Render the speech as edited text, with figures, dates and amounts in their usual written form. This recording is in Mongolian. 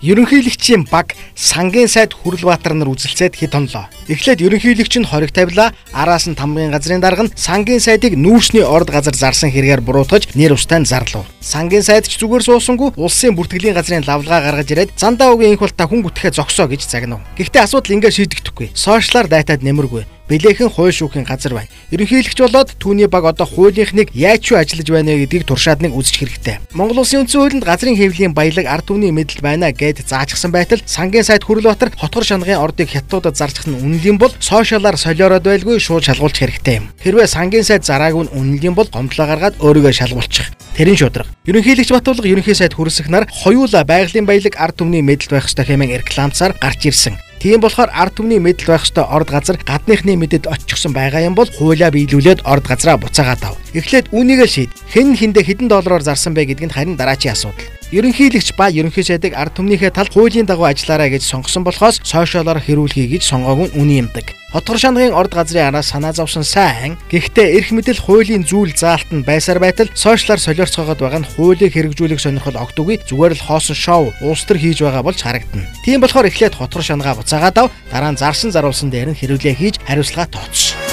Ерөнхийлөгчийн баг сангийн сайд Хүрэлбаатар нар үзэлцээд хэд онлоо. Эхлээд ерөнхийлөгч нь хориг тавилаа, араас нь тамгын газрын дарга нь сангийн сайдыг нүүрсний орд газар зарсан хэрэгээр буруутгаж нэр устай нь зарлав. Сангийн сайд ч зүгээр суусангүй улсын бүртгэлийн газрын лавлгаа гаргаж ирээд зандаа үгийн инх болта хүн гүтгэхэ зогсоо гэж загнав. Гэхдээ асуудал ингэ шийдэгдэхгүй. Сошиалар дайтаад нэмэргүй. Билээхэн хууль шүүхийн газар байна. Ерөнхийлөгч болоод түүний баг одоо хуулийнхныг яаж ч ажиллаж байна вэ гэдгийг туршаад нэг үзчих хэрэгтэй. Монгол улсын үндсэн хуулинд газрын хэвлэлийн баялаг ард түмний мэдэлд байна гэд заажчихсан байтал сангийн сайд Хүрэлбаатар хотгор шангагийн ордыг хятадуудад зарчих нь үнэлэм бол сошиалар солиороод байлгүй шууд шалгуулчих хэрэгтэй юм. Хэрвээ сангийн сайд зараагүй нь үнэлэм бол гомдлоо гаргаад өөрийгөө шалгуулчих. Тэрэн шудраг. Ерөнхийлөгч Батулга ерөнхий сайд Хүрэлсэх нар хоёулаа байгалийн баялаг ард түмний мэдэлд байх ёстой хэмээн рекламцаар гарч ирсэн. Тийм болохоор ард түмний мэдэл байх ёстой орд газар гадныхны мэдэд очихсон байгаа юм бол хуулиа биелүүлээд орд газраа буцаагаад ав. Эхлээд үүнийг л шийд. Хэн хэндээ хэдэн доллараар зарсан бэ гэдг нь харин дараачийн асуудал. Ерөнхийлөгч ба ерөнхий сайдыг ард түмнийхээ талд хуулийн дагуу ажиллаарай гэж сонгосон болохоос сошиалоор хэрүүлхий гэж сонгоогүй нь үний юмдаг. Хотгор шангагийн орд газрын араас санаа зовсон сайн. Гэхдээ эрх мэдэл хуулийн зүйл заалт нь байсаар байтал сошиалар солиорцоогоод байгаа нь хуулийг хэрэгжүүлэх сонирхол огт үгүй, зүгээр л хоосон шоу улс төр хийж байгаа болж харагдана. Тийм болохоор эхлээд хотгор шангаа буцаагаад ав, дараа нь зарсан заруулсан дээр нь хэрүүлээ хийж хариуцлага тооцсон.